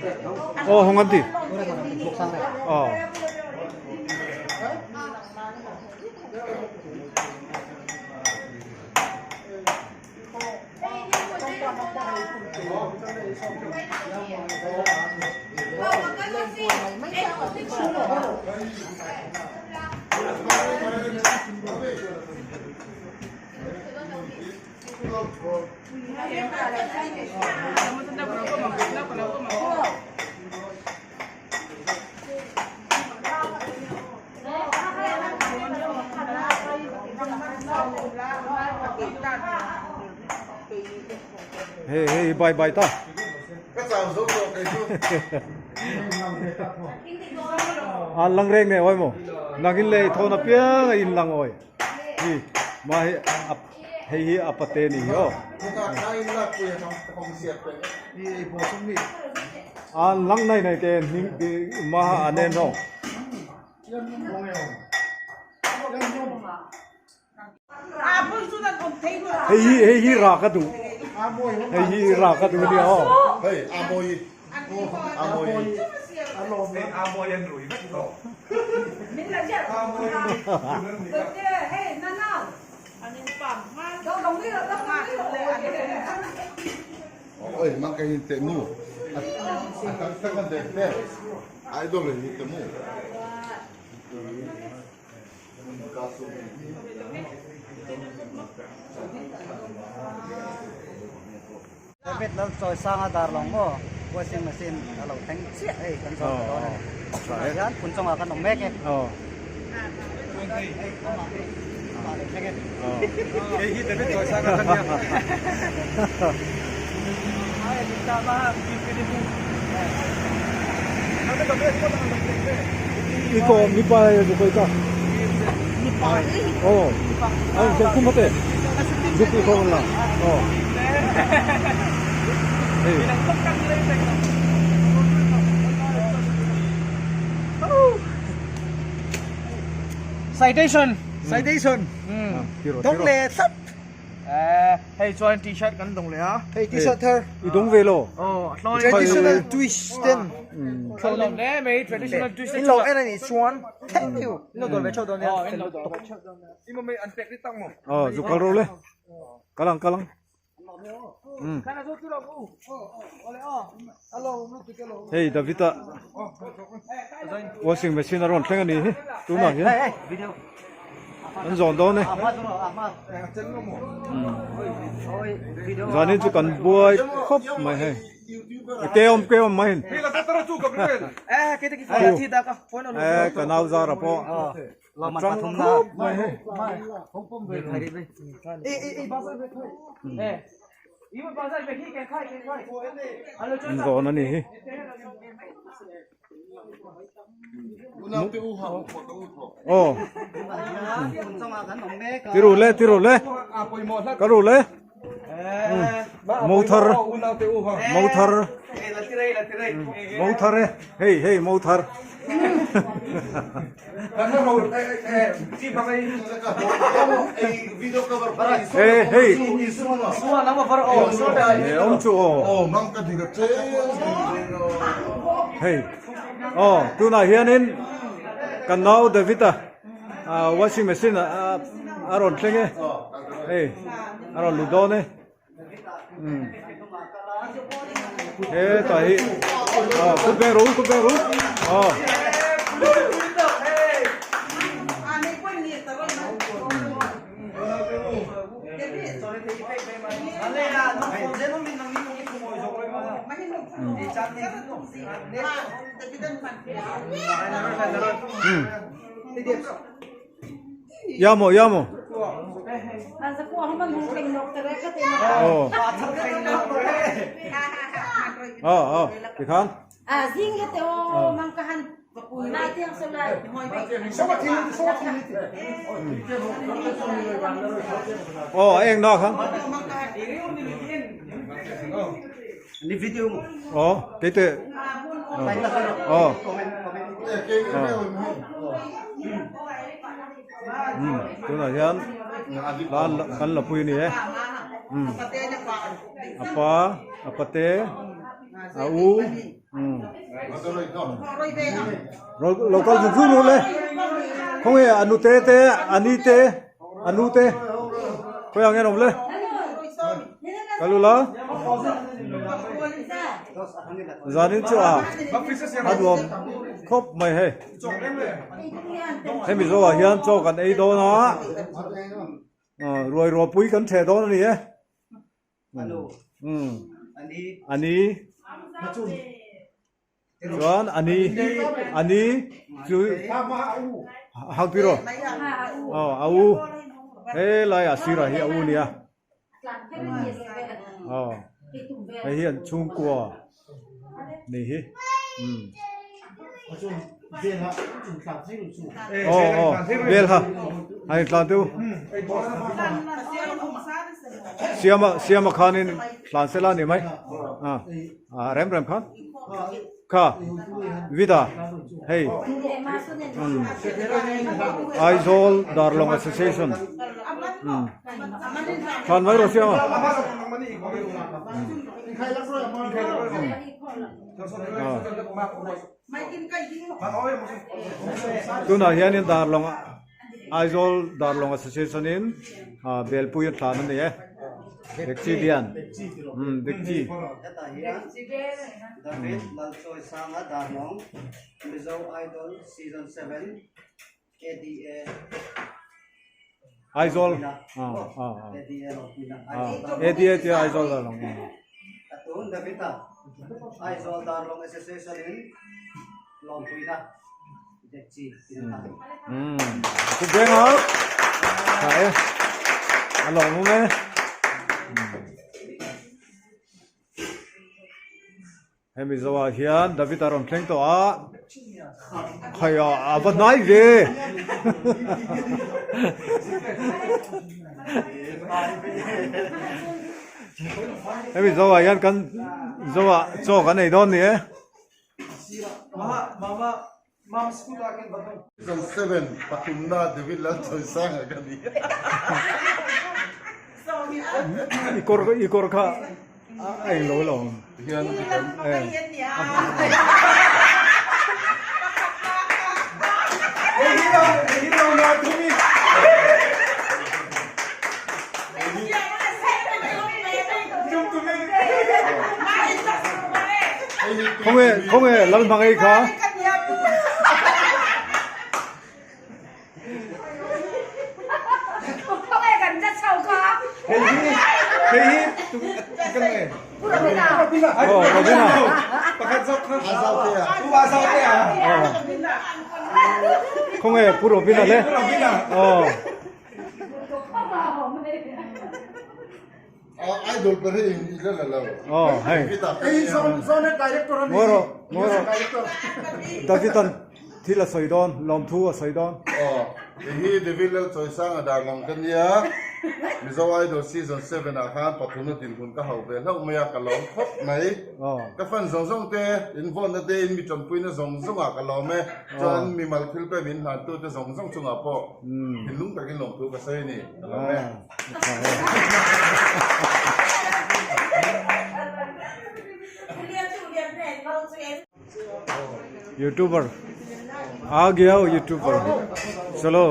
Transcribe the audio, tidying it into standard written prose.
Aw hawng an ti. Aw. Hei hei bye bye ta. An lang reng ne oi mo. Nangin le thona piang a in lang oi. Hi ma hi a hei hi a pate ni hi aw. An lang nai nai te hning ma a nen ho. Hei hi hei hi ra ka duh. Hei hi ra ka duh nia aw. Hei a mawi a mawi. Oi mang ka hin te mu. A tak tak an dek te. Idol hi te mu. David Lalchawisanga dar lawng maw washing machine a lo thleng chiah hei kan zawn ta dawn a ni. Tunah hian phun chungah kan awm mek e. Hei amah hi amah lo thleng e. Hei hi David Chawisanga ka nia. Iko mipa zuk ka. Oh. Ai zuk kum hate. Zuk iko la. Oh. Hey. Citation. Citation. Dong le thlap. Eh, hei chuan t-shirt kan dawng leh a. Hei t-shirt thar. I dawng ve lo. Oh, Traditional twist ten. Kan lawm hle mai traditional twist. In lo en a nih chuan thank you. In lo dawn ve theuh dawn nia. Oh, in lo dawn ve theuh dawn nia. I mummy an pek ni tak maw? Oh, zu kal ro le. Kalang kalang. Hei Davida washing machine a rawn thleng a ni hi tunah hian an zawn dawn e zanin chu kan buai khawp mai hei ke awm ke awm mai hin e ka nau zara pawh a tang khawp mai hei. Zawn a ni hi. Aw. Ti ru le ti ru le. Ka ru le. Mo thar. Mo thar. Mo thar e. Hei hei mo thar. Hei hei. Awm chu aw. Hei. Aw tunah hianin kan nau David a washing machine a rawn thleng e. Hei a rawn lut dawn e. Hetah hi aw kut beng ru kut beng ru aw. Ya maw ya maw. Aw. Aw aw tikhan. Aw a eng na khan. Aw keite. Aw. Umm tunah hian lan kan la pui a ni e umm a pa a pate a u. Lo kal vuk vuk rawh le. Khawnge a nute te a ni te a nu te khawi ang nge an awm le? Kal ula. Zanin chu a a nuam khawp mai hei. Hemi zawhah hian chaw kan ei dawn a, ruai ruahpui kan ṭheh dawn a ni e. A ni. Chuan a ni a ni chu hak tir aw. Aw a u helai ah sirah hi a u nia. Aw hei hi an chhungkua ni hi. Aw aw vel ha a intlan teu. Siama siama khanin tlan sela a ni mai. A rem rem khan kha vida hei umm Aizawl Darlawng Association umm thlan mai rawh siam a tunah hianin Darlawng Aizawl Darlawng Association in Belpui a thlan a ni e. Dekchi lian umm dekchi. Hetah hian David Lalchawisanga Darlawng Mizo Idol Season 7 ADA Aizawl ADA tia Aizawl Darlawng. Atun Davida Aizawl Darlawng Association in lawmpuina Ku beng a tha e a lawm awm e hemi zoah hian David a rawn thleng tawh a khai a a va hnai ve hemi zoah hian kan zoah chaw kan ei dawn ni e. Season 7 pathumna David Lalchawisanga ka ni. I kawr i kawr kha a eng lo lo. Hian Khawnge khawnge lal hmang ei kha. Oh Robina. Khawnge Pu Robina le. Oh. Idol ber hi i la la lo. Aw hei. Ngawi rawh ngawi rawh. David an thil a sawi dawn lawmthu a sawi dawn. Aw hei hi David Lalchawisanga Darlawng ka nia. Mizo Idol season 7 ah khan pathumna dinhmun ka hauh ve hlauh mai a ka lawm khawp mai. Ka fan zawng zawng te in vawnna te in mi tanpuina zawng zawng ah ka lawm e. Chuan mimal thil pawh min hlan tu te zawng zawng chungah pawh thinlung takin lawmthu ka sawi a ni. Ka lawm e. YouTuber आ गया हो यूट्यूबर चलो